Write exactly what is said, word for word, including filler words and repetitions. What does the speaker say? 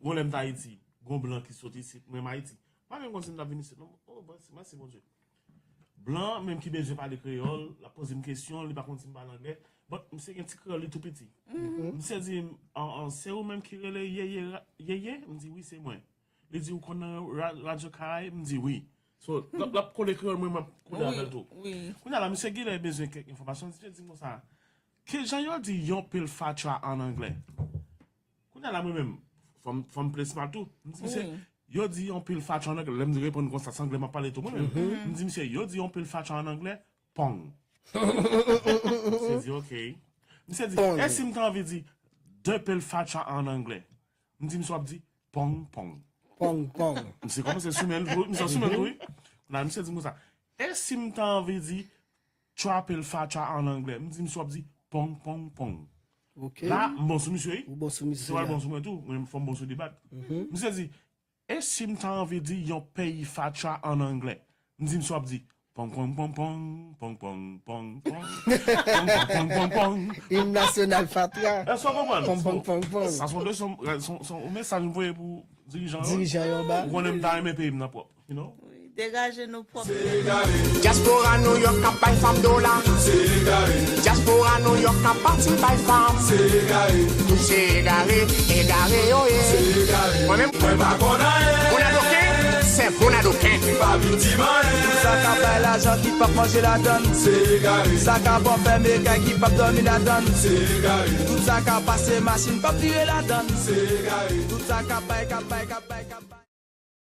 Bon, lè m t Ayiti, gon blan ki sot isit, mwen m Ayiti. M pa menm konn si m t ap vin isit, non. Oh, mèsi, mèsi, Bondye. Blan, menm ki bezwen pale kreyòl, l ap poze m kesyon, li pa konn si m pale anglè. But, misye gen ti kreyòl li tou piti. Misye di m, an, an, se ou menm ki rele Yeye, Yeye? M di, wi, se mwen. Li di, ou konn nan ra-, Radyo Karayib? M di, wi. So, l ap, l ap kole kreyòl mwen, m ap kole avè l tou. Kounye a la, misye genlè bezwen kèk enfòmasyon, misye di m konsa, ki jan yo di yon pil fatra an anglè? Kounye a la, mwen menm, fò m, fò m play smart tou. M di, misye, yo di yon pil fatra an anglè. Lè m reponn konsa, se anglè m ap pale tou, mwen menm. M di, misye, yo di yon pil fatra an anglè, pong. Misye di, ok. Misye di, e si m ta anvi di de pil fatra an anglè? M di, misye w ap di, pong, pong. Pong, pong. Misye kòmanse sou men l tou, misye sou men l tou, wi. La, misye di m konsa, e si m ta anvi di twa pil fatra an anglè? M di, misye w ap di, pong, pong, pong. Ok. La, m bon sou misye, wi. Ou bon sou misye. Misye pral bon sou mwen tou. Mwen, fò m bon sou debat. Misye di, e si m ta anvi di yon peyi fatra an anglè? M di, misye w ap di, pong, pong, pong, pong, pong, pong, pong, pong, pong, pong, pong, pong, pong. Im nasyonal fatra. Èske w konprann? Pong, pong, pong, pong. Sa se yon leson, se yon, se yon mesaj m voye pou dirijan yo. Dirijan yo ba. Ou konnen m ta renmen peyi m nan pwòp, you know? Wi, degaje nou pwòp. Dyaspora Nouyòk k ap bay fanm dola. Dyaspora Nouyòk k ap pati bay fanm. Tout se egare, egare yo ye. Mwen menm, mwen pa konn anyen. Moun adoken, se moun adoken. Pa vin di m anyen. Tout sa k ap bay lajan ki p ap manje ladann. Se egare. Sa k ap fèmen kay ki p ap dòmi ladann. Se egare. Tout sa k ap pase machin p ap vire ladann. Se egare. Tout sa k ap bay, k ap bay, k ap bay, k ap bay.